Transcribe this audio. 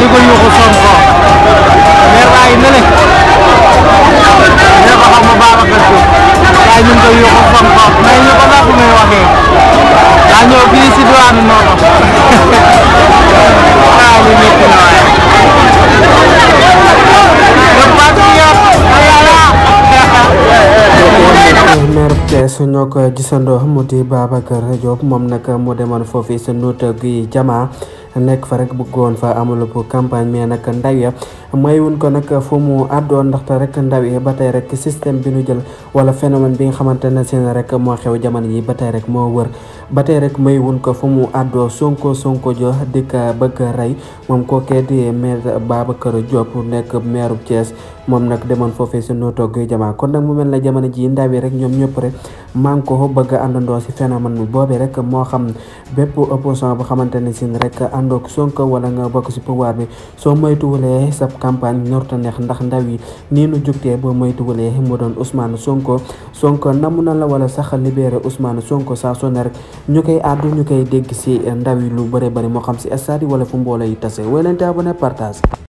di ko yuuxu Sonko leer baa ngi nële ne ko xam ma Babacar Diop waaye ñu ngi koy yuuxu Sonko may ñu ko ndax muy waxee daa ñëw fii si diwaanu Noto waaw li métti na waaye maire Thiès ñoo ko gisandoo mu di Babacar Diop moom nag mu demoon foofu sa Notto Gouye Diama nekk fa rek bëggoon fa amul pour campagne mais nag ndaw ya mayuñ ko nag fu mu àddoon ndaxte rek ndaw yi ba tey rek système bi ñu jël wala phénomène bi nga xamante ne seen rek moo xew jamono yi ba tey rek moo wër ba tey rek mayuñ ko fu mu àddoo Sonko jo dikk bëgg rey moom kookee di maire Babacar Diop nekk maire Thiès moom nag demoon foofee si Notto Gouye Diama kon nag mu mel na jamono ji ndaw yi rek ñoom ñëpp rek man ko bëgg àndandoo si phénomène bi boobee rek moo xam bépp opposition bu xamante ne si rek àndoog Sonko wala nga bokk si pouvoir bi soo moytuwulee sa campagne norta neex ndax ndaw yi nii nu jugtee boo moytuwulee mu doon Ousmane Sonko namu na la wala sax libéré Ousmane Sonko saa su ne rek ñu koy àddu ñu koy dégg si ndaw yi lu bëri bëri moo xam si stade yi wala fu mbooloo yi tase wala te abonné partage